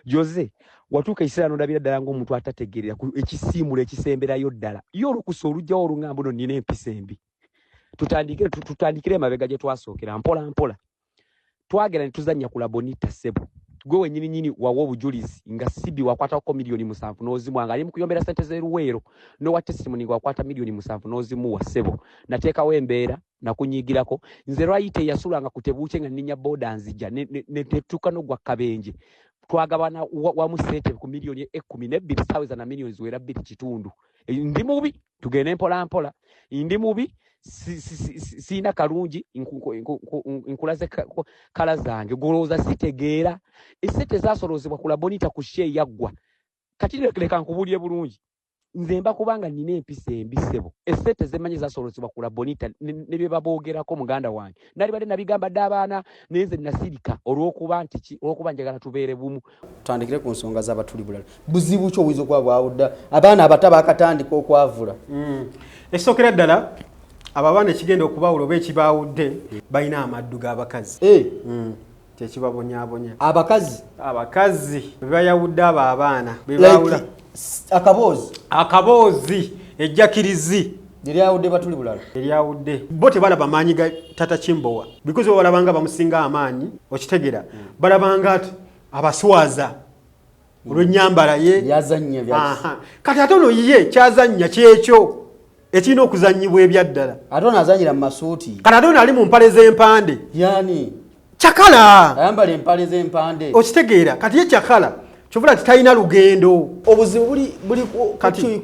Jose, watuuka ekiseera n'ondabira ddala ng'omuntu atategeerera ekisiimulo ekisemberayo ddala. Ye olukusa olujjawo oluŋŋamba no nnina empisa embi. Tutandikire emabega gye twasookera mpola mpola. Twagenda ne tuzannya ku Labonita, ssebo. Gwe wennyini nnyini wawa obujulizi nga Sibi wakwatako 7 million n'ozimuwa ng'ali mu kuyombera ssente z'eruweero, n'owa testimony nga wakwata 7 million n'ozimuwa, ssebo. Nateekawo embeera nakunyigirako nze lwayite yasulanga ku tebuukye nga nninnya booda nzija ne tutuuka n'ogwa kabenje. Twagabana wamu ssente ku 12 miliyoni, saaweza na miliyoni ziwera 2.5. Ndi mubi, tugende mpola mpola. Ndi mubi, siina kalungi, nkulaze kala zange. Golowooza sitegeera essente zasolozebwa ku Labonita ku show eyaggwa. Kati leka nkubuulire bulungi, nze mba kubanga nina empisa embi, ssebo. Essente zemanyi zasolozebwa ku Labonita ne bye baboogerako, muganda wange, nalibadde nabigamba dde abaana, naye nze nasirika olw'okuba nti ki, olw'okuba njagala tubeere bumu. Tutandikire ku nsonga z'abatuli bulala. Buzibu ki obuyinza okuba bwawudde abaana abato bakatandika okwavula? Ekisookera ddala, abo abaana ekigenda okubawula oba ekibaawudde, balina amaddu g'abakazi. Kyekibabonyabonya. Abakazi? Abakazi bebayawudde abo abaana, bebaawula. Like, akaboozi? Akaboozi, ejjakirizi. Eryawudde batuli bulala. Eryawudde. Bo tebalaba maanyi ga Tata Kimbowa, because bo balabanga bamusinga amaanyi, okitegera? Balabanga ati abaswaza olw'ennyambala ye. Byazannya bya Aha. Kati ate ono ye kyazannya kyekyo ekirina okuzannyibwa ebyaddala. Ate ono azanyira mu masuuti. Kati ate ono ali mu mpale z'empande. Yani? Cakala. Ayambala empale z'empande. Okitegeera? Kati ye Cakala kyovula ti talina lugendo. Obuzibu buli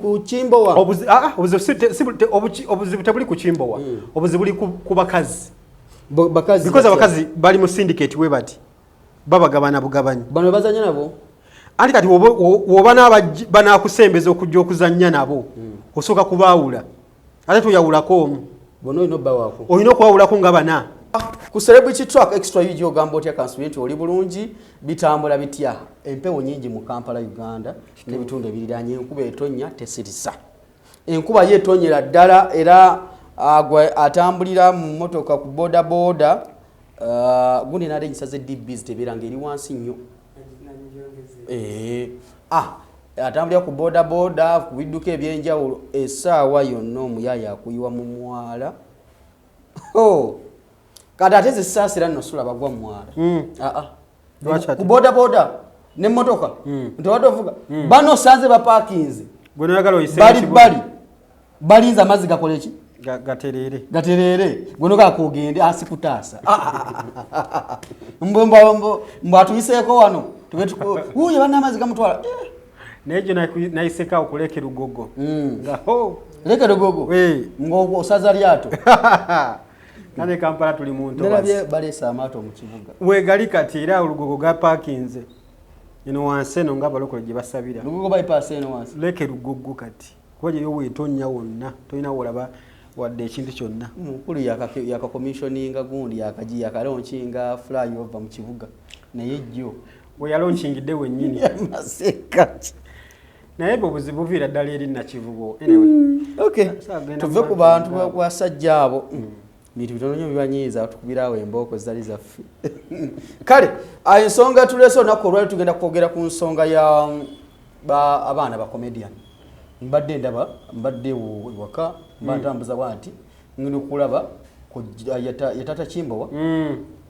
ku Kimbowa? Obuzibu si- te- si- te- obuzibu tebuli ku Kimbowa. Obuzibu buli ku bakazi. Bakazi because batya? Abakazi bali mu syndicate, we bati babagabana bugabanyi. Bano bazanya nabo. Anti kati woba banakusembeza okujja okuzannya nabo, osooka kubaawula, ate toyawulako omu. Bona olina obbawaako. Olina okwawulako nga bana. Ku Celebrity Track Extra UG, ogamba otya? Kansubire nti oli bulungi. Bitambula bitya? Empewo nyingi mu Kampala, Uganda n'ebitundu ebiriraanye. Enkuba etonnya tesirisa, enkuba ye etonyera ddala, era gwe atambulira mu motoka, ku boda boda, gundi nade enyisaze dBs tebeera nga eri wansi nnyo. Atambulira ku boda boda, ku bidduka ebyenjawulo, essaawa yonna omuyaaya akuyiwa mu mwala. Oh. Kati ate zisaasira nno sula bagwa mu mwala. Ah, ah. Lwaki ate? Ku boda boda nemmotoka nti obadde ovuga, bano osanze bapaakinze. Gwe noyagala oyise bali mu kibuga. Bali balinze amazzi gakole ki? Gatereere. Gatereere, gwe kogende asi kutaasa. Mbw atuyiseeko wano, wuuyo banna amazzi gamutwala. Eh. Naye gyo nayiseko awo kuleka Lugogo nga ho. Leke Lugogo. Ng'osaza lyato. Kale Kampala tuli mu ntobazi. Nalabye baleese amaato mu kibuga. Wegali kati, era Olugogo gapakinze eno wansi eno nga abalokole gye basabira. Lugogo bypass eno wansi. Leke Lugogo kati kuba gyeyo weetonnya wonna, tolina wolaba wadde ekintu kyonna. Mukulu yakacommissioninga gundi, yakaji yakalaunchinga flyover mu kibuga, naye jjo we yalaunchinga wennyini. Masekati. Naye bwe obuzibu buviira ddala eri Nakivubo, anyway. Okay. Saagenda tuve ku mu bantu bantu. basajja abo. Bintu bitono nnyo bibanyiiza, tukubirawo embooko zitali zaffe. Kale ensonga tuleese olunaku olwali, tugenda kwogera ku nsonga ya abaana ba comedian. Mbadde ndaba, mbadde waka mba ntambuza bwanti, ngenda okulaba ya Tata Kimbowa.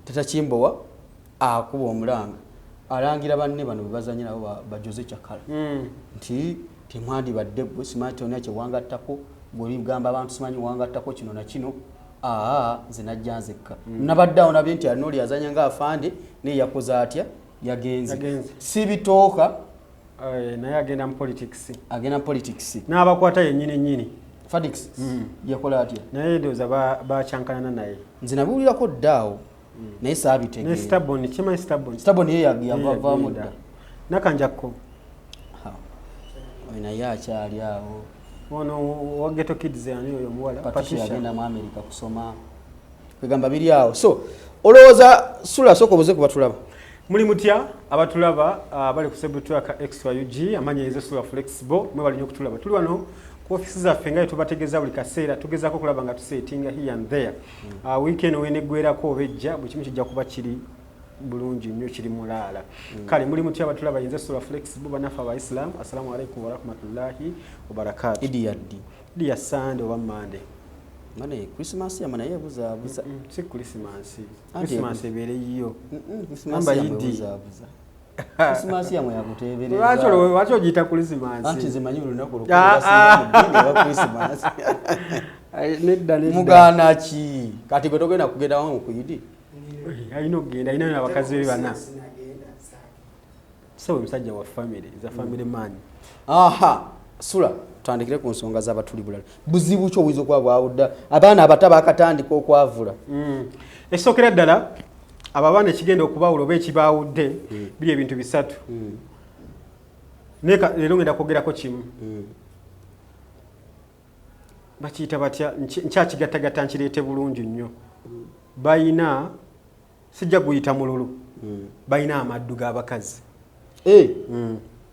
Tata Kimbowa akuba omulanga, alangira banne bano bebazanya nabo, bajoze Cakala, nti temwandibadde gwe simanyi tolina kyewangattako, gweoligamba abantu simanyi wangattako kino na kino. Aa, nze najja nzekka. Nabadde awo nabye nti alina oli azanya nga afande, naye yakoze atya? Yagenze. Yagenze. Si bitooka. Naye agenda mu politics. Agenda mu politics. N'abakwata yennyini nnyini. Fadix yakola atya? Naye ndowooza bakyankalana naye. Nze nabiwulirako dda awo, naye ne saabitegeera. Stabon, kimanyi Stabon. Stabon ye yavaamu dda. Nakanjakko. Ha. Oyo naye akyali awo. Ono wa Ghetto Kids, ani oyo omuwala? Patricia. Yagenda mu America kusoma, kwegamba biri awo. So olowooza sula sooka obuze kuba tulaba. Muli mutya abatulaba bali ku Celebrity Track Extra UG? Amanya ezo Sula Flexible, mwe bali nnyo okutulaba. Tuli wano ku ofisi zaffe nga tubategeeza buli kaseera, tugezaako okulaba nga tusetinga here and there. Weekend weneggwerako oba ejja, buli kimu kijja kuba kiri Bulungi nnyo, kiri mulaala. Kale muli mutya abatulaba? Yinza Sula Flexible, bannaffe Abaisilamu, assalamu alaikum warahmatullahi wabarakatu. Idi yaddi? Idi ya Sande oba Mande. Mane Christmas yamwe naye ebuzaabuza. Si Krisimansi. Anti Krisimansi ebeere yiyo. Christmas Namba yamwe Idi. ebuzaabuza. Christmas yamwe yakuteebereza. Lwaki ogiyita Krisimansi? Anti nze manyi buli lunaku Ah, ah. olukulira Christmas. Ai, nedda, nedda. Mugaana ki? Kati gwe togenda kugenda wamu ku Idi? Eh, alina okugenda, alina abakazi be bana. Sawe musajja wa family, za family man. Aha, Sula, tutandikire ku nsonga z'abatuli bulala. Buzibu ki obuyinza okuba bwawudda abaana abato abakatandika okwavula? Ekisookera ddala, abo abaana ekigenda okubawula oba ekibaawudde biri ebintu bisatu. Naye leero ngenda kwogerako kimu. Bakiyita batya? Nkyakigattagatta nkireete bulungi nnyo. Bayina, sijja guyita mululu, balina amaddu g'abakazi. Eh,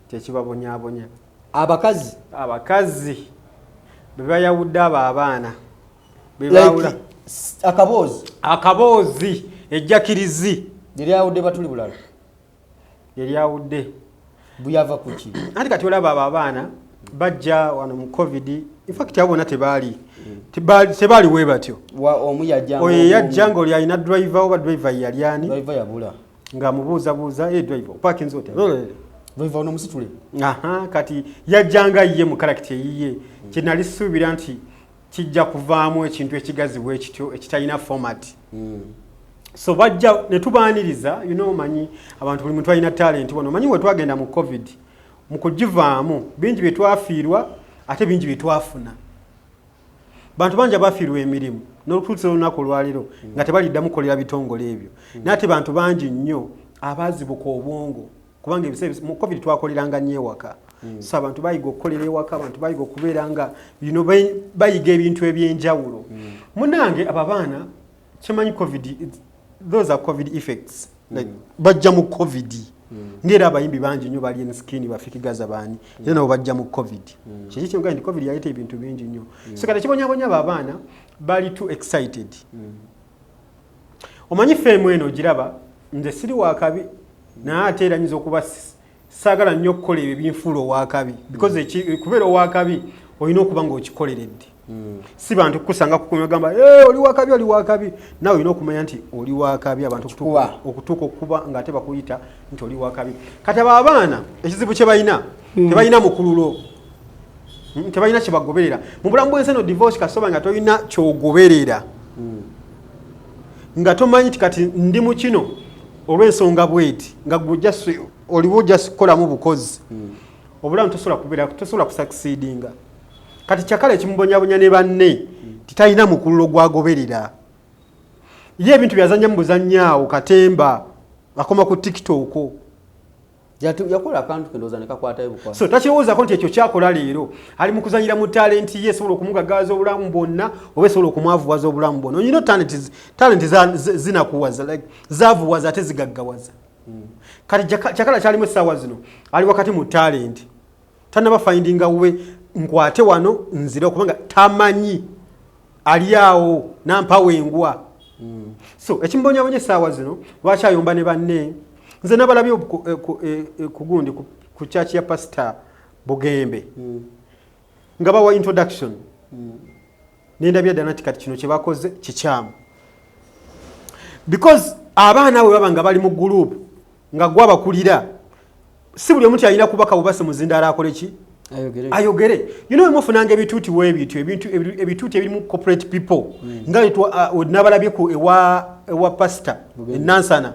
Kyekibabonyaabonya. Abakazi? Abakazi be bayawudde abo abaana, be baawula. Like, akaboozi? Akaboozi, ejjakirizi. Lyeryawudde batuli bulala? Eryawudde. Buyava ku ki? Anti kati olaba abo abaana bajja wano mu COVID. Infact abo bonna tebaali we batyo. Omu yajja. Oyo yajja nga oli alina driver, oba driver ye yali ani? Driver yabula. Ng'amubuuzabuuza, "Hey, driver, opakinze otya?" Driver ono musitule. Aha, kati yajjanga ye mu character eyiye. Kyenali suubira nti kijja kuvaamu ekintu ekigazi bwe kityo ekitalina format. So bajja ne tubaaniriza, manyi abantu buli muntu alina talent wano. Manyi we twagenda mu COVID, mu kugivaamu bingi bye twafiirwa ate bingi bye twafuna. Bantu bangi abafiirwa emirimu n'olutuusa olunaku olwaleero nga tebaliddamu kukolera bitongole ebyo, naye ate bantu bangi nnyo abaazibuka obwongo, kubanga ebiseera mu COVID twakoleranga nnyo ewaka. So abantu bayiga okukolera ewaka, abantu bayiga okubeera nga bino, bayiga ebintu ebyenjawulo. Munange, abo abaana kimanyi COVID, those are COVID effects, like bajja mu COVID, ngaera abayimbi bangi nnyo bali enskin, bafikigaza baani, era nabo bajja mu COVID. Kiki kyonga nti COVID yaleeta ebintu bingi nnyo. So kati kibonyabonya abo abaana bali too excited. Omanyi fame eno ogiraba, nze siri wakabi, naye ate era nyinza okuba saagala nnyo okukola ebyo ebinfuula owakabi, because kubeera owakabi olina okuba ng'okikoleredde. Si bantu kukusanga kukumagamba, "Eh, oli wakabi, oli wakabi." Naawe olina okumanya nti oli wakabi, abantu Okikuba. okutuuka okuba ng'ate bakuyita nti oli wakabi. Kati abo abaana ekizibu kye balina, tebalina mukululo. Tebalina kyebagoberera mu bulamu bw'ensi eno. Divorce kasoba nga tolina kyogoberera, nga tomanyi nti kati ndi mu kino olw'ensonga bweti, nga gwe just oliwo just kukolamu bukozi, obulamu tosobola kubeera, tosobola kusucceedinga. Kati kyakala ekimubonyabonya ne banne titalina mukululo gwagoberera. Ye ebintu byazanya mu buzanyaawo, katemba akoma ku TikTok. Yakola akantu kendowooza ne kakwatayo bukwata. So takirowoozaako nti ekyo kyakola leero ali mu kuzanyira mu talent ye, esobola okumugaggawaza obulamu bwonna oba esobola okumwavuwaza obulamu bwonna. Olina talent zinakuwaza, like, zaavuwaza ate zigaggawaza. Kati kyakala kyalimu essaawa zino, ali wakati mu talent, tanaba findinga we nkwate wano nzire, kubanga tamanyi, ali awo nampawa engwa. So ekimubonyabonya essaawa zino, lwaki ayomba ne banne? Nze nabalabye ku gundi, ku church ya Pasita Bugembe nga bawa introduction, nendabya ddala nti kati kino kyebakoze kikyamu, because abaana bwe baba nga bali mu group nga gwabakulira, si buli omu ti alina kuba kabubase muzindaala akole ki? Ayogere. Ayogere. Mufunanga ebituuti weebityo, ebintu ebituuti ebirimu corporate people, nga nabalabye ku ewa pasita enansana.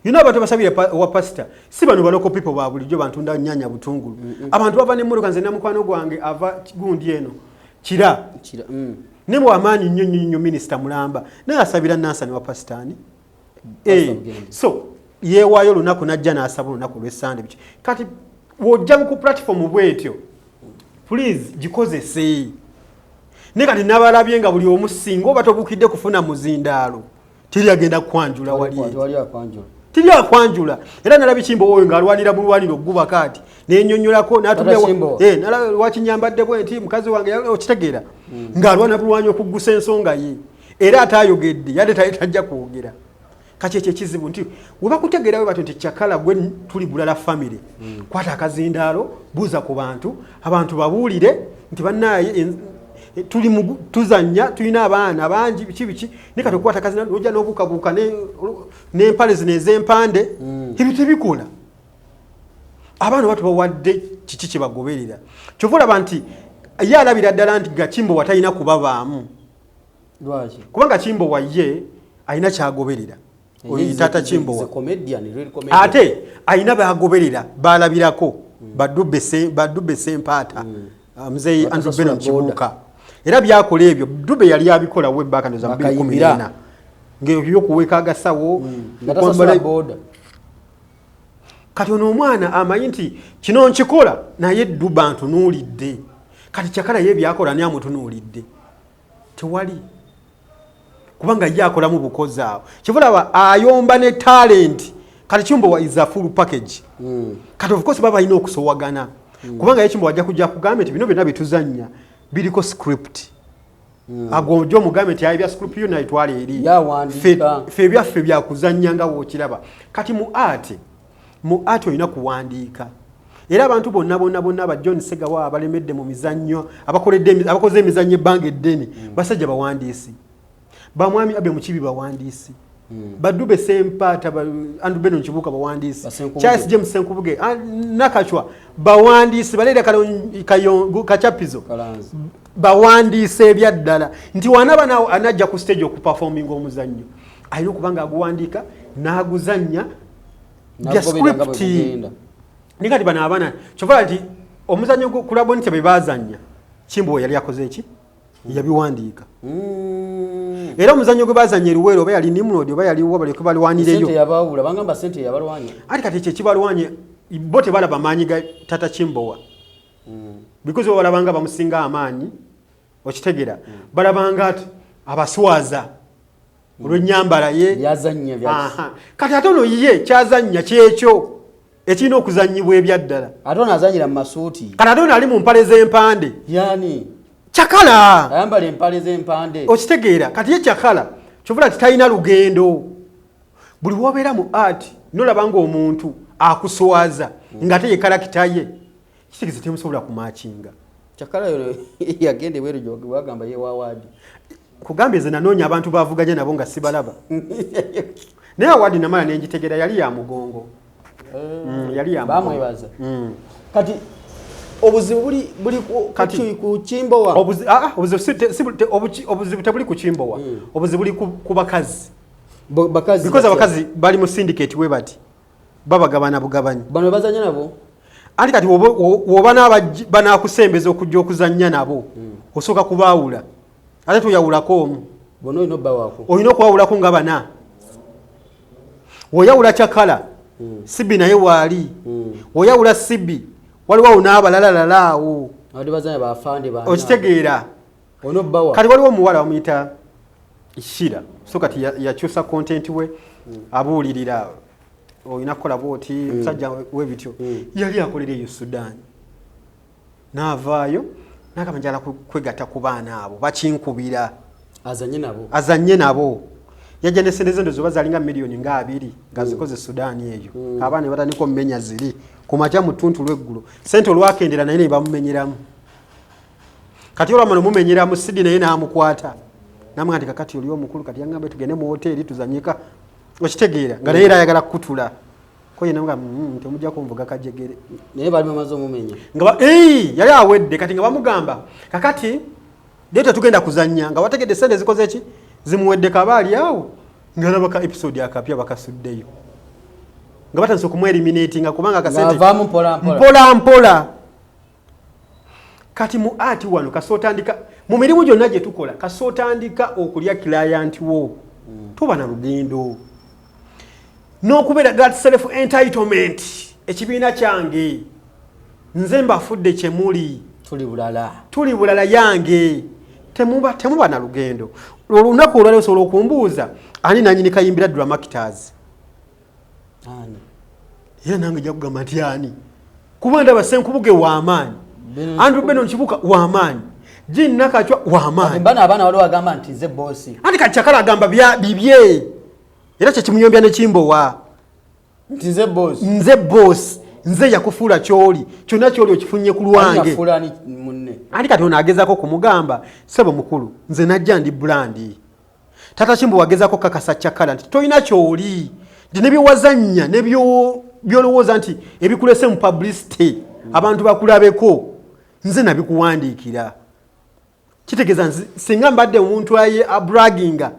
Abantu basabire ewa pasita si bano ba local people ba bulijjo bantunda nyanya, butungulu. Abantu bava nemmotoka. Nze namukwano gwange ava gundi eno Kira. Kira. Ne bwamaanyi nnyo nnyo nnyo, minisita mulamba, naye asabira Nansana wa pasitaani. Pastor Bugembe. So yeewaayo olunaku najja n'asaba olunaku lw'Essande, biki. Kati w'ojja ku platform bwetyo, please gikozese. Naye kati nabalabye nga buli omu, singa oba tobuukidde kufuna muzindaalo, teri agenda kukwanjula wali eri. Tewali akwanjula. Teri akwanjula. Era nalabye Kimbowa oyo ng'alwanira bulwaniro ogguba kaati nenyonyolako. Tata Kimbowa. Lwaki nyambadde bwe nti, mukazi wange okitegeera ng'alwana bulwanyi okuggusa ensonga ye, era ate ayogedde yadde tajja kwogera. Kati ekyo ekizibu nti webakutegeera we batyo nti Kyakala gwe tuli bulala family, kwata akazindaalo, buuza ku bantu, abantu babuulire nti bannaye tuli tuzannya, tulina abaana bangi, biki biki. Naye kati okukwata akazindaalo ojja n'obuukabuuka n'empale zino ez'empande, ebyo tebikola. Abaana oba tubawadde kiki kye bagoberera? Kyova olaba nti ye alabira ddala nti Gakimbowa talina kubabaamu. Lwaki? Kubanga Kimbowa ye alina kyagoberera. Oyo taata Kimbowa. He's a comedian, real comedian. Ate alina bagoberera balabirako, Badube Sempaata, muzeeyi Andrew Batasasula Benon boda. Kibuuka. Era byakola ebyo Dube yali abikola webakanoza Bakayimbira. 2014 ngaebyokuweeka agasawo, Nga tasasula boda. Kati ono omwana amanyi nti kino nkikola naye Duba ntunuulidde. Kati Kyakala ye byakola ani amutunuulidde? Tewali, kubanga ye akolamu bukozi awo. Kivulaba ayomba ne talent. Kati Kimbowa is a full package. Kati of course baba balina okusowagana, kubanga ye Kimbowa ajja kujja kugambe nti bino byonna byetuzannya biriko script. Ago ojja omugambe nti ayi bya script yo nayitwala eri. Yawandiika. Ffe ebyaffe byakuzannya nga wookiraba. Kati mu art olina kuwandiika. Era abantu bonna bonna bonna ba John Segawa abalemedde mu mizannyo, abakoze emizannyo ebbanga eddene, basajja bawandiisi. Bamwami Abe Mukibi bawandiisi, Badube Sempaata, Andrew Benon Kibuuka bawandiisi. Basenkubuge. Charles James Senkubuge, Nakacwa bawandiisi, Baleera Kachapizo Kalanzi. bawandiisa ebyaddala nti wanaba nawe anajja ku stage okuperforminga omuzannyo alina okuba nga aguwandiika n'aguzannya bya N'agoberera nga bwe script. gugenda. Naye kati bano abaana, kyova nti omuzannyo kulabonite bwe bazannya, Kimbowa yali akoze eki? Yabiwandiika. Era omuzannyo gwe bazannya eruweero, oba yali Nimrod oba yaliwo, balyoke balwanireyo. Sente yabawula, bagamba sente yabalwanya. Ati kati ekyo ekibalwanye, bo tebalaba maanyi ga tata Kimbowa, because bo balabanga bamusinga amaanyi. Okitegera? Balabanga ati abaswaza olw'ennyambala ye. Byazannya bya Aha. Kati ate ono ye kyazannya kyekyo ekirina okuzannyibwa ebyaddala. Ate ono azanyira mu masuuti. Kati ate ono ali mu mpale z'empande. Yani? Kyakala. Ayambala empale z'empande. Okitegeera? Kati ye Kyakala kyovula ti talina lugendo. Buli wobeera mu art nolaba nga omuntu akuswaza ng'ate ye character ye, kitegeeza temusobola kumatchinga. Kyakala yo yagenda ebweru gyebagamba ye award. Kugambye nze nanoonya abantu bavuganya nabo nga sibalaba, naye award namala nengitegera yali ya mugongo. Yali ya mugongo. Bamwebaza. Kati obuzibu buli ku Kimbowa. Obuzibu si- te- si- te- obuzibu tebuli ku Kimbowa. Obuzibu buli ku bakazi. Bakazi because batya? Abakazi bali mu syndicate we bati babagabana bugabanyi. Bano bazanya nabo. Anti kati woba banakusembeza okujja okuzannya nabo, osooka kubaawula. Ate toyawulako omu. Bonna olina obbawaako. Olina okwawulako nga bana. Woyawula Kyakala, Sibi naye waali. Woyawula Sibi, waliwo awo n'abalalalala awo. Abadde bazanya bafande bani? Okitegeera? Olina obbawa. Kati waliwo omuwala bamuyita Shira. So kati yakyusa content we, abuulirira olina kukola bwoti, musajja we bityo. Yali akolera eyo Sudan, naavaayo nagamba njala kwegatta ku baana abo bakinkubira. Azanye nabo. Azanye nabo. Yajja ne sente zendo zoba zalinga miliyoni nga 20 nga zikoze Sudan eyo. Abaana ne batandika omumenya ziri ku makya mu ttuntu lweggulo. Sente olwakendera naye ne bamumenyeramu. Kati olwamala omumenyeramu, Sidi naye n'amukwata namuga nti kakati oli omukulu, kati yaŋŋambe tugende mu woteeri tuzanyika. Okitegeera? Nga naye era ayagala kukutula ko ye namuga, temujja kunvuga kajegere." Naye bali bamaze omumenya. Nga yali awedde. Kati nga bamugamba kakati leero tetugenda kuzannya nga wategedde sente zikoze ki, zimuwedde. Kaba ali awo nga alaba ka episode akapya bakasuddeyo nga batandise okumweliminatinga kubanga akasente Ng'avaamu mpola mpola. Mpola mpola. Kati mu art wano kasootandika mu mirimu gyonna gye tukola, kasootandika okulya client wo, toba na lugendo n'okubeera that self entitlement. Ekibiina kyange, nze mbafudde kyemuli. Tuli bulala. Tuli bulala yange. Temuba na lugendo. Olunaku olwali osobola okumbuuza ani nanyini Kayimbira Dramactors? Ani? Era nange nja kugamba nti ani, kuba ndaba Senkubuge w'amaanyi, Andrew Benon Kibuka w'amaanyi, Jin Nakacwa w'amaanyi. Bano abaana waliwo agamba nti nze boss. Anti kati Kyakala agamba bibye. Era kyekimuyombya nekimbowa. Nti nze boss. Nze boss, nze yakufuula kyoli, kyonna kyoli okifunye ku lwange. Yafuula ani munne? Anti kati ono agezaako kumugamba, ssebo mukulu, nze najja ndi brand. Tata Kimbo wagezaako kakasa Kyakala nti tolina kyoli, nti ne byewazannya ne byolowooza nti ebikulese mu publicity abantu bakulabeko, nze nabikuwandiikira. Kitegeeza singa mbadde omuntu aye abraginga,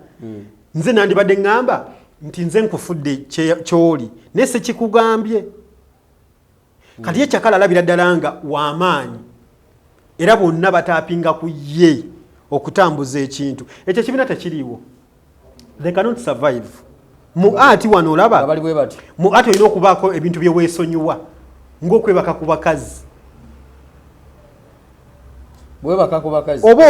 nze nandibadde ŋŋamba nti nze nkufudde kyoli, naye sekikugambye. Kati ye Kyakala alabira ddala nga w'amaanyi, era bonna bataapinga ku ye okutambuza ekintu ekyo. Ekibiina tekiriiwo, they cannot survive mu ati wano olaba nga bali bwe bati. Mu ati olina okubaako ebintu bye weesonyiwa ng'okwebaka ku bakazi. Bwebaka ku bakazi. Oba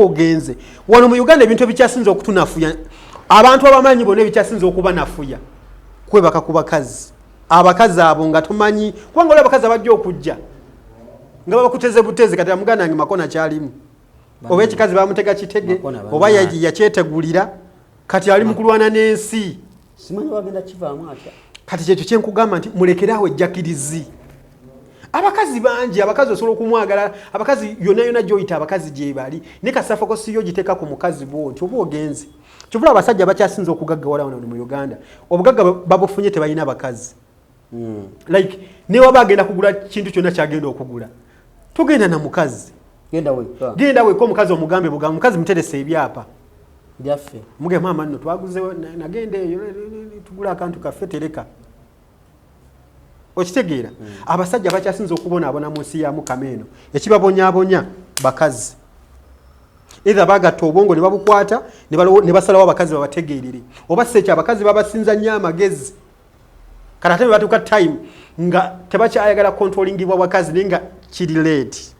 ogenze wano mu Uganda, ebintu ebikyasinza okutunafuya, abantu abamanyi bonna ebikyasinza okubanafuya, kwebaka ku bakazi. Abakazi abo nga tomanyi, kubanga oli abakazi abajja okujja nga babakuteze buteze. Kati muganda wange Makona kyalimu, oba ekikazi bamutega kitege, Makona oba bannange. yakyetegulira, kati ali mu kulwana n'ensi. Simanyi wagenda kivaamu atya. Kati kyekyo kyenkugamba nti mulekeraawo ejjakirizi. Abakazi bangi, abakazi osobola okumwagala, abakazi yonna yonna gyoyita abakazi gyebali, naye kasafako siyo giteeka ku mukazi bwoti oba ogenze. Kyovula abasajja bakyasinza okugaggawala wano mu Uganda, obugagga babufunye tebalina bakazi. Like newaba agenda kugula kintu kyonna kyagenda okugula, togenda na mukazi. Genda wekka. Genda wekka, omukazi omugambe bugambe, omukazi muterese ebyapa byaffe. Muge maama nno twaguzewo nagenda eyo tugula akantu kaffe, tereka. Okitegeera? Abasajja bakyasinza okubonaabona mu nsi ya Mukama eno, ekibabonyaabonya bakazi. Either bagatta obwongo ne babukwata ne basalawo abakazi babategeerere, oba si ekyo abakazi babasinza nnyo amagezi. Kati ate batuuka time nga tebakyayagala controlingibwa bakazi, naye nga kiri late.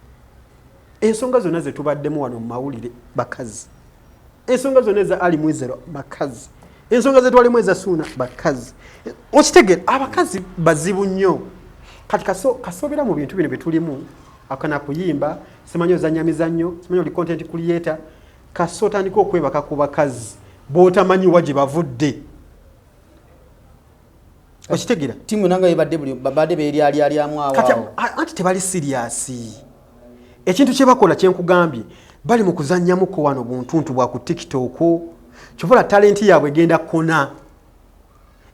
Ensonga zonna zetubaddemu wano mu mawulire bakazi, ensonga zonna eza Ali Mwizero bakazi, ensonga zetwalimu eza Suuna bakazi. Okitegeera? Abakazi bazibu nnyo. Kati kasoobera mu bintu bino byetulimu, akana kuyimba, simanyi ozanya mizannyo, simanyi oli content creator, kaso otandika okwebaka ku bakazi b'otamanyi wa gye bavudde. Okitegeera? Tiimu nanga yebadde buli babadde beeryalyalyamu awo. Kati awo. Anti tebali serious. Ekintu kye bakola kyenkugambye, bali mu kuzannyamuko wano buntuntu bwa ku TikTok. Kyovula talenti yaabwe egenda kona,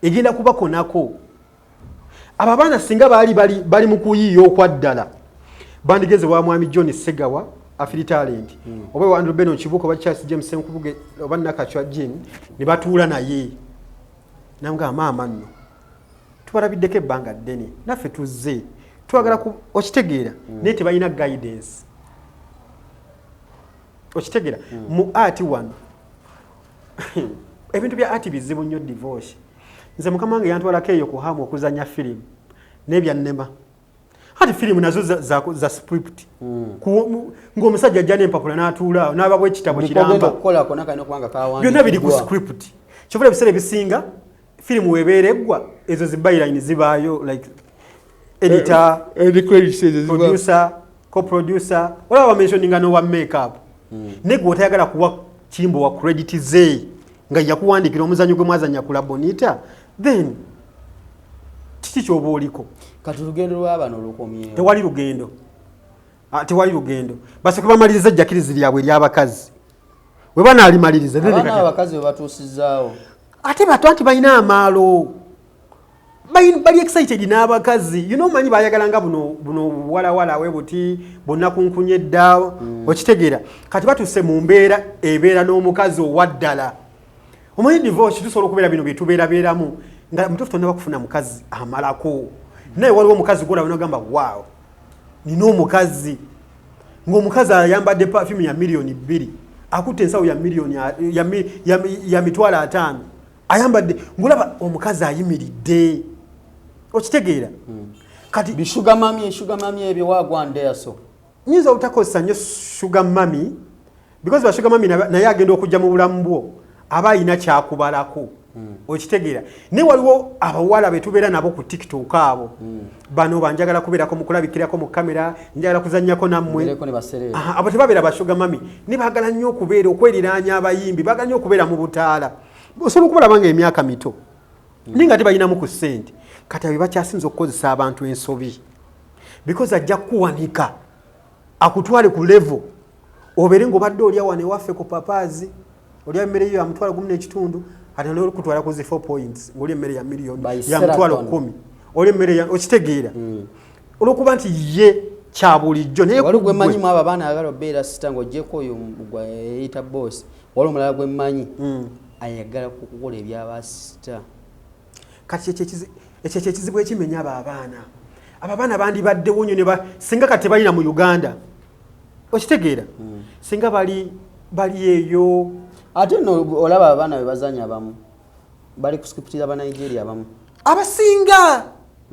egenda kubakonako. Abo abaana singa baali bali mu kuyiiya okwaddala, bandigeze wa mwami John Segawa Afiri Talent, oba wa Andrew Benon Kibuuka, oba Charles James Senkubuge, oba Nakachwa Jean, ne batuula naye namugamba, maama nno tubalabiddeko ebbanga ddene, naffe tuzze twagala ku. Okitegeera? Naye tebalina guidance. Okitegeera? Mu ati wano ebintu bya ati bizibu nnyo. Divorce, nze mukama wange yantwalako eyo ku hamu okuzanya firimu nebyannema. Ati firimu nazo za script. Ng'omusajja ajja n'empapula n'atuula n'abawa ekitabo Buli kogenda kiramba. okukola konna kalina okuba nga Byonna biri ku kawandiikiddwa. script. Kyovula ebiseera ebisinga firimu webeera eggwa, ezo zi byline zibaayo, like editor, producer, co-producer, olaba bamentioninga nowa makeup. Naye gwe otayagala kuwa Kimbo wa credit ze nga yakuwandikira omuzanyo gwe mwazanya ku Labonita, then kiki kyoba oliko? Kati olugendo lw'abano lukomyewo? Tewali lugendo. Ah, tewali lugendo. Basooke bamaliriza ejjakirizi lyabwe ery'abakazi. We banaalimaliriza, then Abaana abakazi bwe batuusizaawo. Ate bato anti balina amaalo. Bali excited n'abakazi, manyi bayagala nga buno buno buwalawala we buti bonna kunkunya edda. Okitegeera? Kati batuuse mu mbeera ebeera n'omukazi owaddala. Omanyi divorce, tusobola okubeera bino byetubeerabeeramu nga mutuufu tonnaba kufuna mukazi amalako, naye waliwo omukazi gwolaba nogamba, "Waaw, nina omukazi." Ng'omukazi ayambadde perfume ya 2 miliyoni, akutte ensawo ya miliyoni ya 50,000, ayambadde ng'olaba omukazi ayimiridde. Okitegeera? Kati Bi sugar mummy, sugar mummy ebyo wagwandeyaso. Nyinza obutakozesa nnyo sugar mummy, because ba sugar mummy naye agenda okujja mu bulamu bwo aba alina kyakubalako. Okitegeera? Naye waliwo abawala betubeera nabo ku TikTok abo, bano banjagala kubeerako mukulabikirako mu kamera, njagala kuzannyako nammwe. Mbeereko ne basereera. Aha, abo tebabeera ba sugar mummy, ne baagala nnyo okubeera okweriraanya abayimbi, baagala nnyo okubeera mu butaala. Osobola okubalaba nga emyaka mito, naye nga tebalinamu ku ssente. Kati abo bakyasinza okukozesa abantu ensobi, because ajja kukuwanika akutwale ku level obeere ng'obadde olya wano ewaffe ku Papaazi, olya emmere yo ya 1500, ate nokutwala ku zi 4 Points ng'olya emmere ya miliyoni By ya 100,000 Sheraton. Olya emmere ya, okitegeera, olwokuba nti ye kya bulijjo, naye Waliwo ku gwe mmanyi ggwe- mu abo abaana ayagala obeera star, ng'ogyeko oyo gwe yeyita boss, waliwo omulala gwe mmanyi ayagala kukola ebyaba star. Kati ekyo kyekizibu ekimenya abo abaana. Abo abaana bandibaddewo nnyo singa kati tebalina mu Uganda, okitegeera, singa bali eyo. Ate nno olaba abaana be bazanya abamu bali ku script z'Abanigeria abamu. Abasinga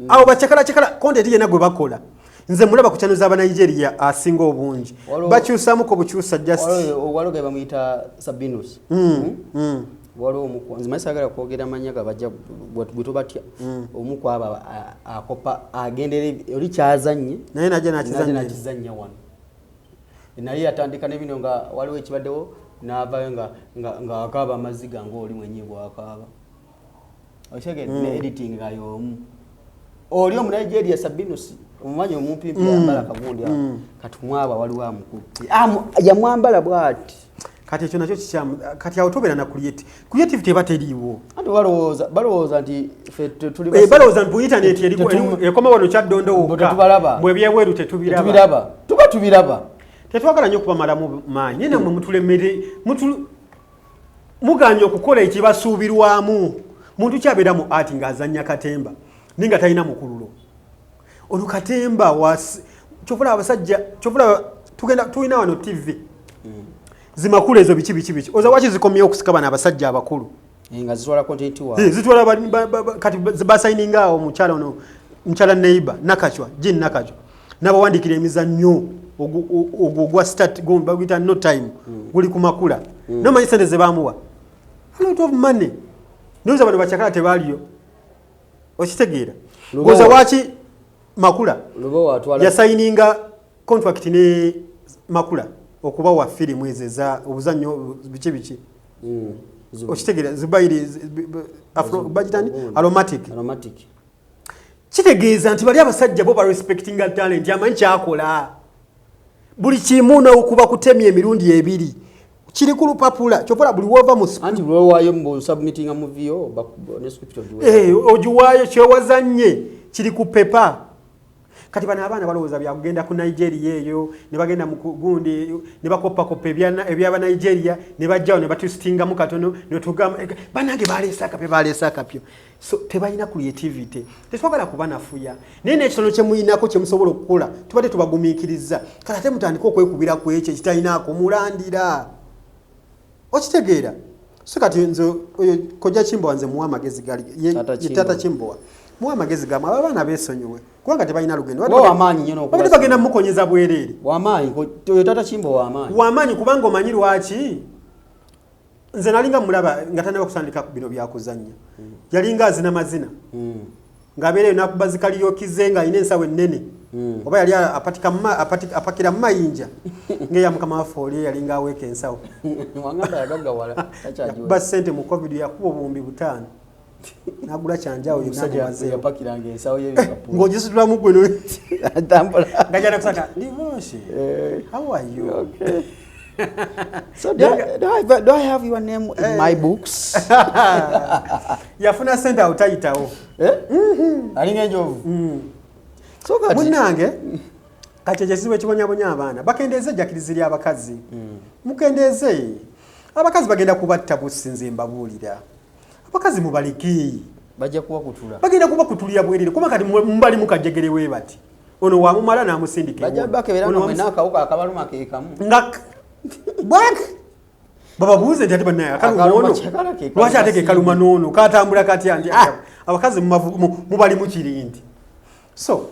abo bacakalacakala, content yenna gwe bakola nze mulaba ku channel z'Abanigeria asinga obungi. Bakyusamuko bukyusa just. Waliwo ge bamuyita Sabinus. Waliwo omu, nze manyi saagala kwogera manya gabajja gwe tubatya. Omu ku abo akopa, agendera oli kyazanye. Naye najja najja nakizannya. Nakizannya wano, naye yatandika nebino nga waliwo ekibaddewo, n'avaayo nga akaaba amaziga ng'oli mwenyi bwakaaba. Okitegedde? Ne editing nga y'omu oli Omunigeria Sabinus, omumanyi, omumpimpi yambala kagundi ako. Kati mwaba waliwo amukutte, yamwambala bwati. Kati ekyo nakyo kikyamu. Kati awo tobeera na creativity eba teriiwo. Anti balowooza nti ffe tuli Balowooza nti internet ekoma wano Kyaddondo Mbu wokka. tetubalaba. Mwe ebyebweru tetubiraba. Tetubiraba, tuba tubiraba. Tetwagala nnyo okubamalamu maanyi, naye nammwe mutulemere, muganye okukola ekibasuubirwamu. Muntu kyabeera mu art ng'azannya katemba naye nga talina mukululo. Ono katemba kyovula abasajja, kyovula tugenda tulina wano TV zimakulu ezo, biki biki biki, oza waki zikomyewo okusika bano abasajja abakulu. Eh, nga zitwala content waabwe. Zitwala kati basayininga awo omukyala ono, mukyala neighbor Nakacwa, Jin Nakacwa, n'abawandikira emizannyo ogwo ogwa start baguyita No Time, guli ku Makula. Nomanyi sente zebamuwa, a lot of money. Noza bano bakyakala tebaaliyo, okitegeera? Goza waki Makula Lubowa atwala yasayininga contract ne Makula okubawa firimu ezo eza obuzannyo biki biki. Okitegeera? Zubairi bagitani. Gundi. Aromatic. Aromatic. Kitegeeza nti bali abasajja bo barespectinga talent, amanyi kyakola buli kimu, nokuba kutemya emirundi ebiri kiri ku lupapula. Kyopola buli wova mu Anti lwowaayo mu submittinga movie yo ne script ogiwa. Eh, ogiwaayo, kyewazanye kiri ku pepa. Kati bano abaana balowooza byakugenda ku Nigeria eyo ne bagenda mu gundi ne bakoppakopa ebyabanigeria ne bajjawo ne batwistingamu katono ne tugamba, "Eh, banange baleese akapya, baleese akapya." So tebalina creativity. Tetwagala kubanafuya, naye n'ekitono kyemuyinako kyemusobola okukola tubadde tubagumiikiriza. Kati ate mutandike okwekubira ku ekyo ekitalinaako mulandira, okitegeera? So kati nze oyo kojja Kimbowa nze muwa amagezi gali Tata ye Kimbowa. Tata Kimbowa muwa amagezi gamu, abo abaana beesonyiwe kubanga tebalina lugendo. Wa wamaanyi nnyo n'okubasa. Babadde bagenda mukonyeza bwereere. Wamaanyi oyo Tata Kimbowa wamaanyi. Wamaanyi, kubanga omanyi lwaki? Nze nalinga mulaba nga tanaba kutandika bino byakuzannya, yalinga azina mazina, ng'abeereyo nakuba zikalyokize ng'alina ensawo ennene, oba yali apakira mu mayinja ng'eya mukama waffe oli yalinga aweeka ensawo. Wangamba yagaggawala, takyagiwe. Yakuba ssente mu COVID, yakuba 5000 n'agula kyanjawo yenna. Omusajja Amumazeewo. yapakiranga ensawo y'ebipapula. Ng'ogisitulamu gwe Atambula. Nga gyana kusaka Divorce. How are you? Okay. So do I have your name in my books? Yafuna sente awo tayitawo. Eh? Alinga enjovu. So kati Munnange, kati ekyo ekizibu ekibonyabonya abaana, bakendeeze ejjakirizi ly'abakazi. Mukendeeze, abakazi bagenda kubatta busi. Nze mbabuulira, abakazi mubaleke. Bajja kuwakutula. Bagenda kubakutulira bwerere, kuba kati mubali mukajegere we bati ono wamumala n'amusindika Bajja ewuwe. bakebera Ono nga mwena akawuka akabaluma ke kamu. Nga bwak bababuuze nti ate bannaye akaluma Akaluma ono kyakala ke lwaki ate ke kaluma n'ono katambula katya nti abakazi mubalimu kirindi. So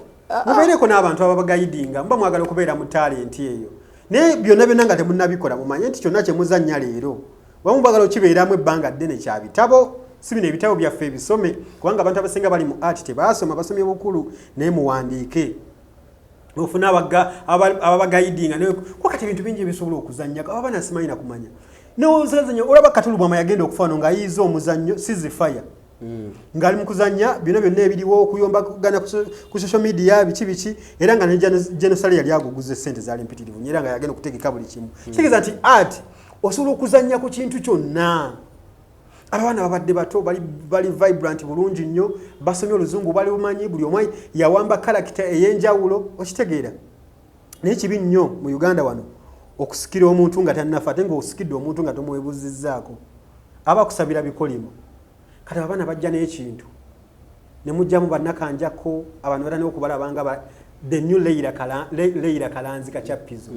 mubeereko n'abantu ababagayidinga, muba mwagala okubeera mu talent eyo, naye byonna byonna nga temunnabikola, mumanye nti kyonna kyemuzannya leero wamu bagala okibeeramu ebbanga ddene kya bitabo. Si bino ebitabo byaffe ebisome, kubanga abantu abasinga bali mu art tebaasoma, basomye bukulu, naye muwandiike ofune ababaguidinga. Kuba kati ebintu bingi ebisobola okuzannya, abaana simanyi nakumanya nozazanya. Olaba Katulubwama yagenda okufa wano ng'ayiiza omuzannyo Ceasefire, ng'ali mu kuzannya bino byonna ebiriwo, okuyombagana ku social media, biki biki, era nga ne Genosale yali aguguza essente zaali mpitirivu nnyo, era nga yagenda okutegeka buli kimu. Kitegeeza nti art osobola okuzannya ku kintu kyonna. Abaana babadde bato, bali vibrant bulungi nnyo, basomye oluzungu bali bumanyi, buli omu yawamba character ey'enjawulo, okitegeera? Naye kibi nnyo mu Uganda wano okusikira omuntu nga tannafa, ate ng'osikidde omuntu nga tomwebuzizzaako, aba akusabira bikolimo. Kati abaana bajja n'ekintu ne mujjamu bannakanjako, abantu batandika okubalaba nga the new Leila Kalanzi Kacappizo.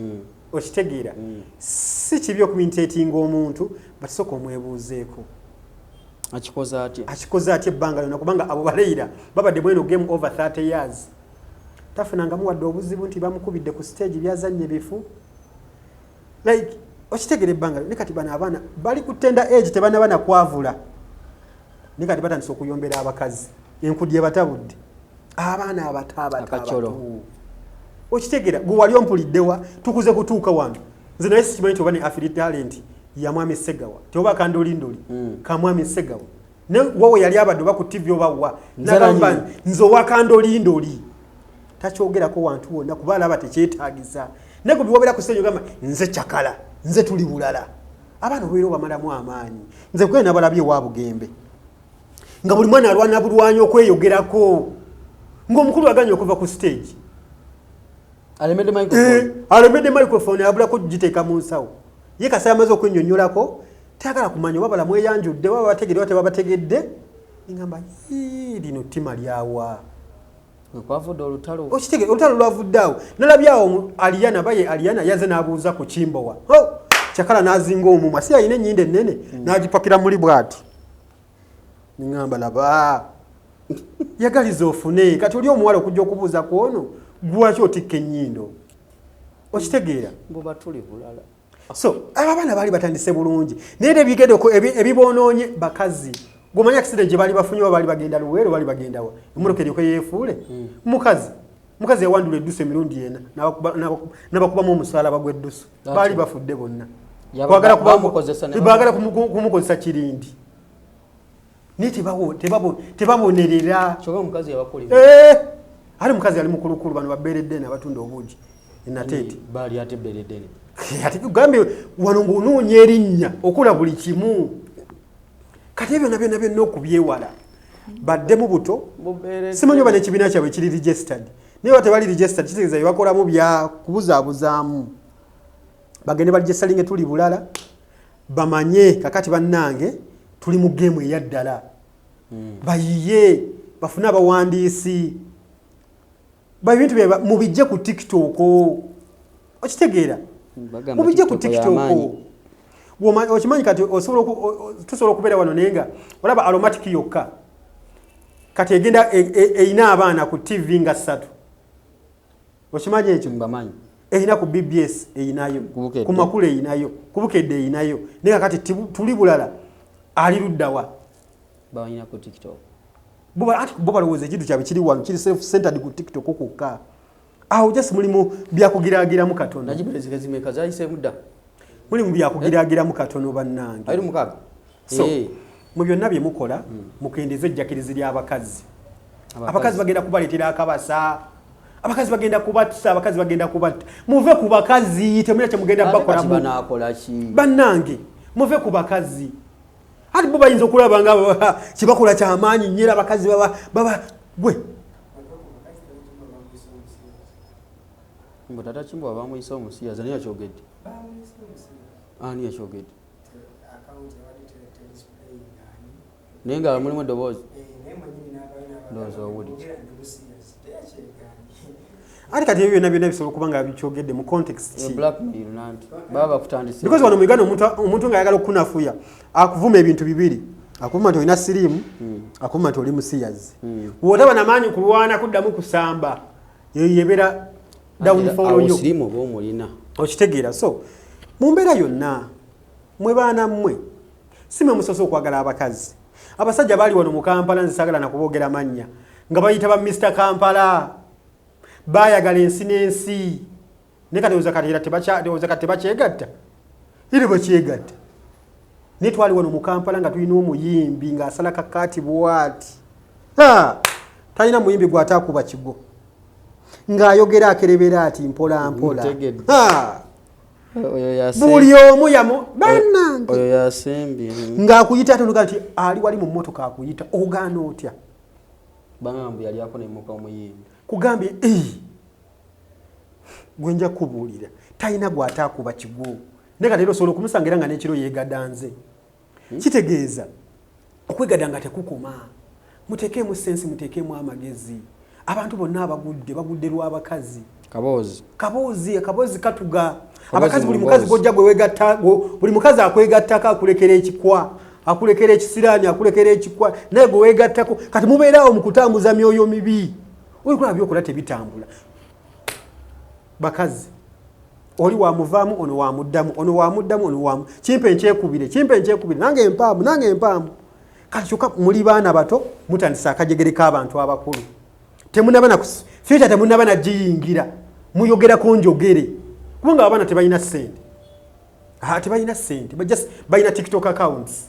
Okitegeera? Si kibi okuimitatinga omuntu, but sooka omwebuuzeeko. Akikoze atya? Akikoze atya ebbanga lyonna? Kubanga abo baleira babadde bweno game over 30 years, tafunangamu wadde obuzibu nti bamukubidde ku stage byazannye bifu, like, okitegeera? Ebbanga ne kati bano abaana bali ku tender age, tebanaba nakwavula, ne kati batandise okuyombera abakazi, enkudi ebatabudde, abaana abato abato. Akacolo. Abato, okitegeera? Gwe wali ompuliddewa tukuze kutuuka wano? Nze naye sikimanyi nti oba ne Afri Talent ya mwami Segawa, teoba kandolindoli ka mwami Segawa, ne wawe yali abadde oba ku TV oba wa. Nzala nagamba nnyo. Nze owa kandolindoli takyogerako wantu wonna, kuba alaba tekyetagisa. Naye gwe biwabeera ku stage ogamba nze cakala, nze tuli bulala, abaana obeera obamalamu amaanyi. Nze kwe nabalabye ewa Bugembe nga buli mwana alwana bulwanyi okweyogerako, ng'omukulu aganye okuva ku stage. Alemedde microphone. Alemedde microphone, abulako giteeka mu nsawo. Ye kasa amaze okwennyonnyolako, tayagala kumanya oba balamweyanjudde oba babategedde oba tebabategedde. Ngamba, "Ii, lino ttima lyawa?" Kwavudde olutalo. Okitege, olutalo lwavudde awo. Nalabye awo Aliana baye, Aliana yaze n'abuuza ku Kimbowa. Oh, Kyakala n'azinga omumwa, si alina ennyindo ennene, n'agipakira muli bw'ati. Niŋŋamba, laba yagaliza ofune kati oli omuwala okujja okubuuza ku ono, gwaki otikka ennyindo? Okitegeera? Mbuba tuli bulala. So abo abaana baali batandise bulungi, naye era ebigenda ebiboonoonye bakazi. Gwemanyi accident gye baali bafunye, oba baali bagenda Luweero, baali bagenda wa, emmotoka eryoke yeefuule. Mukazi yawandula eddusu emirundi ena, n'abakubamu omusaalaba gw'eddusu. Baali bafudde bonna. Kwagala Bamukozesa ne baagala kumukozesa kirindi, naye tebabonerera. Kyokka omukazi yabakolera. Eh, ate mukazi yali mukulukulu, bano babeeredde abatunda obuugi enateete. Baali ate bereddene. Ate gambye wano ng'onoonya erinnya, okola buli kimu. Kati ebyo byonna byonna byonna okubyewala, baddemu buto. Simanyi oba n'ekibiina kyabwe kiri registered, naye oba tebali registered, kitegeeza bye bakolamu bya kubuzaabuzaamu. Bagende baregisteringe tuli bulala, bamanye kakati bannange tuli mu game eyaddala. Bayiye bafune abawandiisi ba ebintu bye mubijje ku TikTok, okitegeera? Bagamba Mubijje ku TikTok TikTok. y'amaanyi. Okimanyi kati osobola tusobola okubeera wano, naye nga olaba Aromatic yokka kati egenda erina abaana ku TV nga ssatu, okimanyi ekyo? Mbamanyi. Erina ku BBS, erinayo Ku Bukedde. ku Makulu, erinayo ku Bukedde, erinayo, naye nga kati tuli bulala ali luddawa? Bawanyina ku TikTok. Anti bo balowooza ekintu kyabwe kiri wano, kiri self centered ku TikTok kwokka. Awo just mulimu byakugiragiramu katono. Nagibulezigazimeka zayiseemu dda. Mulimu byakugiragiramu katono, bannange. Abiri mukaaga. So Eh, mu byonna bye mukola, mukendeeze ejjakirizi ly'abakazi. Abakazi bagenda kubaleetera akabasa, abakazi bagenda kubatta, abakazi bagenda kubatta. Muve ku bakazi, temulina kyemugenda Ate kati bakolamu. banaakola ki? Bannange, muve ku bakazi. Ati bo bayinza okulaba nga kyebakola kyamaanyi nnyo, era abakazi baba gwe. Mbu tata Kimbo bamuyise omusiyazi, ani yakyogedde? Ani yakyogedde? Naye nga mulimu eddoboozi, ndowooza owulire. Ate kati ebyo byonna byonna bisobola okuba nga bikyogedde mu context ki? Blackmail nanti baba bakutandise. Because wano mu Uganda omuntu ng'ayagala okukunafuya akuvuma ebintu bibiri: akuvuma nti olina siriimu, akuvuma nti oli musiyazi. Wotaba namaanyi kulwana kuddamu kusamba, eyo yebeera downfall. Awo yo siriimu oba omulina. Okitegeera? So mu mbeera yonna, mwe baana mmwe, si mwe musoose okwagala abakazi. Abasajja baali wano mu Kampala, nze saagala nakuboogera mannya, nga bayita ba Mr Kampala, baayagala ensi n'ensi. Naye kati oza kati era oza kati tebakyegatta, era bakyegatta. Naye twali wano mu Kampala nga tulina omuyimbi ng'asala kakaati bwati, talina muyimbi gw'ataakuba kigo, ng'ayogera akerebera ati mpola mpola. Buli omu yamu bannange. Oyo yasembye. Ng'akuyita ate onoga nti ali wali mu mmotoka akuyita, ogaana otya? Bangamba yali ako nemuka omuyimbi. Kugambye gwe nja kubuulira, talina gw'ataakuba kigo. Naye kati era osobola okumusanga era nga n'ekiro yeegadanze. Kitegeeza okwegada nga tekukoma. Mutekeemu sense, mutekeemu amagezi. Abantu bonna abagudde bagudde lw'abakazi. Kaboozi. Kaboozi, akaboozi katuga abakazi. Buli mukazi gwojja gwe wegatta, buli mukazi akwegattako akulekera ekikwa, akulekera ekisiraani, akulekera ekikwa. Naye gwe weegattako kati mubeeraawo mu kutambuza myoyo mibi. Olikola byokola tebitambula. Bakazi oli wamuvaamu, ono wamuddamu, ono wamuddamu, ono wamu kimpe nkyekubire, kimpe nkyekubire, nange empaamu, nange empaamu. Kati kyokka muli baana bato, mutandisa akajegere k'abantu abakulu. Temunaba na future, temunaba nagiyingira, muyogerako njogere, kubanga abaana tebalina ssente. Ah, tebalina ssente. Just balina TikTok accounts.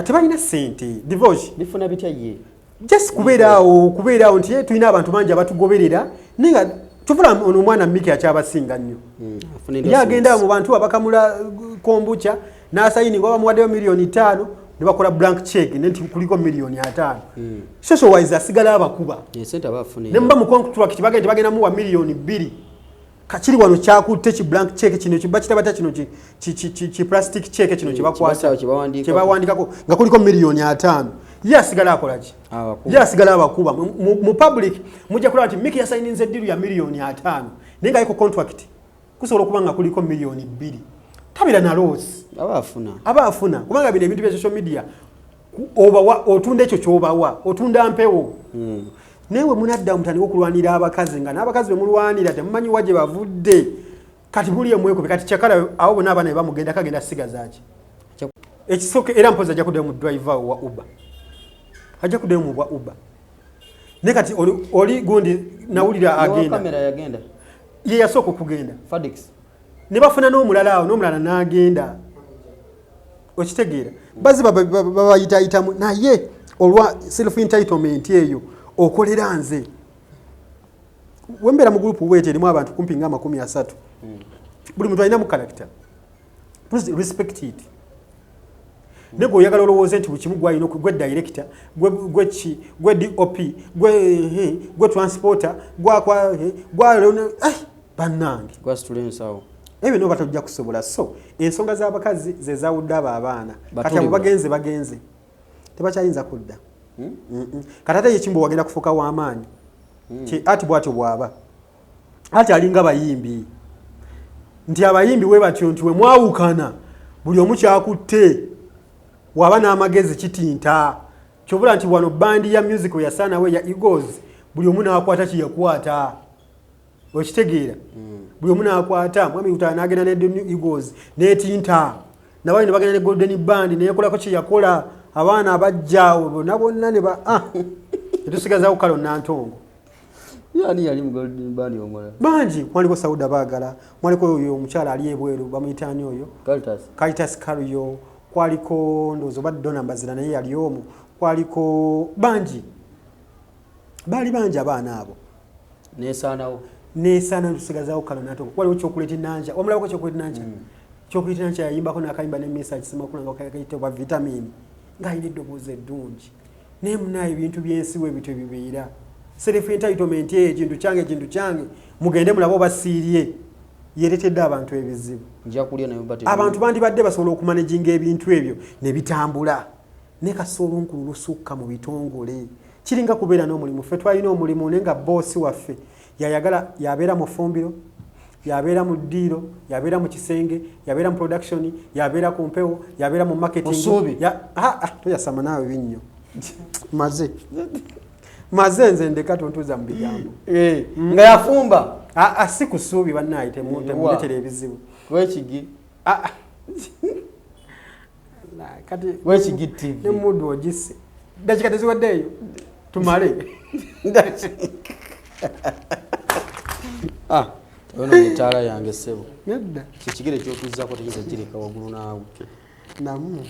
Tebalina ssente, divorce. Bifuna bitya ye? Just kubeeraawo, kubeeraawo nti tulina abantu bangi abatugoberera. Naye nga tuvula ono omwana Miki akyabasinga nnyo. Ye agenda mu bantu abakamula kombucha n'asayininga, bamuwaddeyo 5 miliyoni ne bakola blank check nti kuliko 50 miliyoni. Social wise asigala abakuba. Ne muba mu contract bagenda bagenda muwa 2 miliyoni. Kakiri wano kyakutte ki blank check kino bakita kino ki plastic check kino kyebakwata kyebawandikako nga kuliko 50 miliyoni. Ye asigala akola ki? Ye asigala abakuba mu public. Mujja kulaba nti Miki yasayininze deal ya 50 miliyoni, naye nga yeko contract kusobola okuba nga kuliko 2 miliyoni. Tabira na loss. Aba afuna, kubanga bino ebintu bya social media obawa, otunda ekyo kyobawa, otunda mpewo. Naye we munadda mutandika okulwanira abakazi, nga n'abakazi bemulwanira temumanyi wa gye bavudde. Kati buli emwekube kati kyakala abo bonna abaana bebamugenda kagenda sigazaki ekisooka. Era mpozi ajja kuddayo mu driver wa Uber, ajja kuddayo mu bwa Uber. Naye kati oli gundi nawulira agenda, ye yasooka okugenda, ne bafuna n'omulala awo, n'omulala n'agenda. Okitegeera, bazi babayitayitamu. Naye olwa self entitlement eyo, okolera nze wembeera mu group bweti erimu abantu kumpi nga 30, buli muntu alinamu character. Please respect it. Naye gwe oyagala olowooze nti buli kimu gwalina, gwe director, gwe ki, gwe DOP, gwe transporter, gwakwa gwa bannange. Gwasitula ensawo. Ebyo no batojja kusobola. So ensonga z'abakazi ze zawudde abo abaana. Kati abo bagenze, bagenze, tebakyayinza kudda. Kati ate yekimbo wagenda kufuuka w'amaanyi. Ati bwatyo bw'aba ati alinga bayimbi, nti abayimbi we batyo nti we mwawukana buli omu kyakutte waba n'amagezi kitinta. Kyobula nti wano band ya music we yasaanawo eya Eagles, buli omu n'akwata kyeyakwata. Okitegeera, buli omu n'akwata. Mwami Lutaaya n'agenda ne The New Eagles n'etinta, nabali ne bagenda ne Golden Band neyekolako kyeyakola. Abaana abajja bonna bonna ne ba netusigazawo kalo Nantongo. Yani yali mu Golden Band omulala? Bangi. Mwaliko Sauda Baagala, mwaliko oyo omukyala ali ebweru, bamuyitaani oyo? Caritas. Caritas Cario. Kwaliko ndowooza oba Dona Mbazira naye yali omu. Kwaliko bangi, baali bangi abaana abo. Nesaanawo. Nesaana, tusigazawo kalo Nantongo. Waliwo Kyokuleta Enanja, wamulabako Kyokuleta Enanja? Kyokuleta Enanja yayimbako n'akayimba ne Misa Kisemakula nga kayitibwa Vitamin, ng'alina eddoboozi eddungi. Naye munaye, ebintu byensi we bityo bibeera. Self entitlement eyo, ekintu kyange, ekintu kyange, mugende mulabe oba siirye, yeretedde abantu ebizibu. Nja kulya naye bate. Abantu bandibadde basobola okumanaginga ebintu ebyo ne bitambula, naye kasita olunkulu lusukka mu bitongole, kiringa kubeera n'omulimu. Ffe twalina omulimu, naye nga boosi waffe yayagala yabeera mu ffumbiro, yabeera mu ddiiro, yabeera mu kisenge, yabeera mu production, yabeera ku mpewo, yabeera mu marketing. Musuubi. Toyasama naawe binnyo. Maze maze nze ndeka, tontuuza mu bigambo. Eh, nga yafumba. Si ku ssuubi bannaye, temuletera ebizibu. Wekigi. Ah, ah. Kati Wekigi TV. Ne mudu ogisse. Dakika teziwaddeeyo. Tumale. Ah, ono etaala yange ssebo. Nedda. Kikigere ky'otuzzako teyinza kireka waggulu naawe. Namu.